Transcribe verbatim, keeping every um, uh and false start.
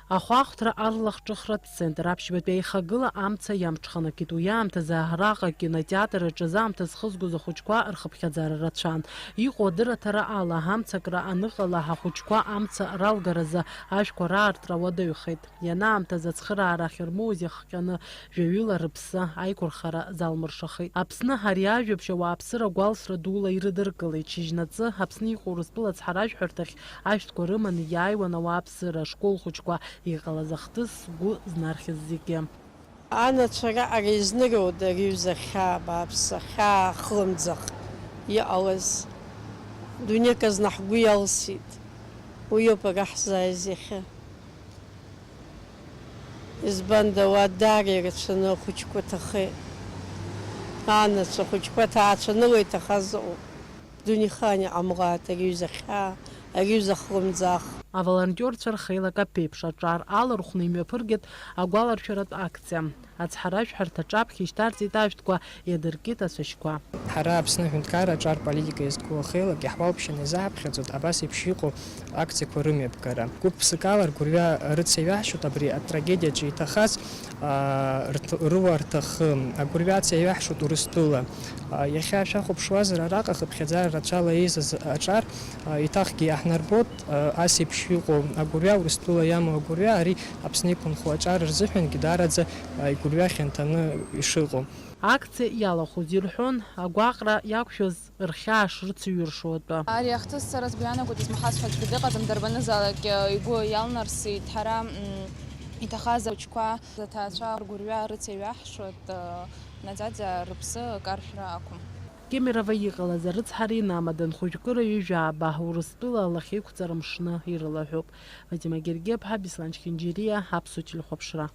Ахәаахәҭра арлахҿыхратә центр аԥшьбатәи аихагыла амца иамҽханакит. Уи аамҭазы араҟа акинотеатр аҿы заамҭа зхызгоз ахәыҷқәа рхыԥхьаӡара рацәан. Иҟоу адырраҭара ала, амцакра аныҟала, ахәыҷқәа амца ралгаразы ажәқәа раартра уадаҩхеит. Ианаамҭаз ацхыраара ахьырмоуз иахҟьаны жәаҩыла рыԥсы аиқәырхара залмыршахеит. Аԥсны ари ажәабжь ауааԥсыра гәалсра дула ирыдыркылеит. Шьыжьнаҵы Аԥсны иҟоу Урыстәыла ацҳаражәҳәарҭахь ашәҭқәа рыманы иааиуан ауааԥсыра, ашкол хәыҷқәа, иҟалаз ахҭыс сгәы знархьыз зегьы. Анацәа раҟара изныруда ари ҩыза хьаа, бааԥс, ахьаа хлымӡаах иҟалаз? Дунеик азна ҳгәы иалсит. Уиоуп ара ҳзааиз иахьа. Избанда, уа даара ирацәаны ахәыҷқәа ҭахеит. Анацәа ахәыҷқәа ҭаацәаныла иҭахаз ыҟоуп. Дунеихаан иҟамлааит ари ҩыза хьаа, ари ҩыза хлымӡаах. Аволонтиорцәа рхеилак аԥеиԥш аҿар алархәны имҩаԥыргеит агәаларшәаратә акциа. Ацҳаражәҳәарҭа аҿаԥхьа ишьҭарҵеит ажәтәқәа, иадыркит ацәашьқәа. Ҳара Аԥсны аҳәынҭқарра аҿар политика иазку ахеилак иаҳуалԥшьаны изаҳаԥхьаӡоит абас еиԥш иҟоу акциақәа рымҩаԥгара. Гәык-ԥсыкала ргәырҩа рыцеиҩаҳшоит абри атрагедиаҿы иҭахаз, аа, рҭ-, рыуа рҭахы. Агәырҩа ацеиҩаҳшоит Урыстәыла. Аа, иахьа шәахәаԥшуазар, араҟа хыԥхьаӡара рацәала еизаз аҿар, аа, еиҭахгьы иаҳнарбоит, аа, ас еиԥш иҟоу агәырҩа, Урыстәыла иамоу агәырҩа, ари Аԥсны иқәынхо аҿар рзыҳәангьы даараӡа, аа, игәырҩа хьанҭаны ишыҟоу. Акциа иалахәыз ирҳәон, агәаҟра иақәшәаз рхьаа шрыцыҩршо атәы. Ари ахҭысцара сгәы иаанагоит, измаҳаз ҳәа аӡәгьы дыҟаӡам, дарбанызаалак, э, игәы иалнарсит. Ҳара, м, иҭахаз ахәыҷқәа, аҭаацәа ргәырҩа рыцеиҩаҳшоит, э, наӡаӡа рыԥсы каршәра ақәым. Кемерово иҟалаз арыцҳара инамадан хәыжәкыра ҩажәа ааба Урыстәыла алахьеиқәҵара мшны ирылаҳәоуп. Фатима Гергиаԥҳа, Беслан Чхинџьириа, Аԥсуа телехәаԥшра.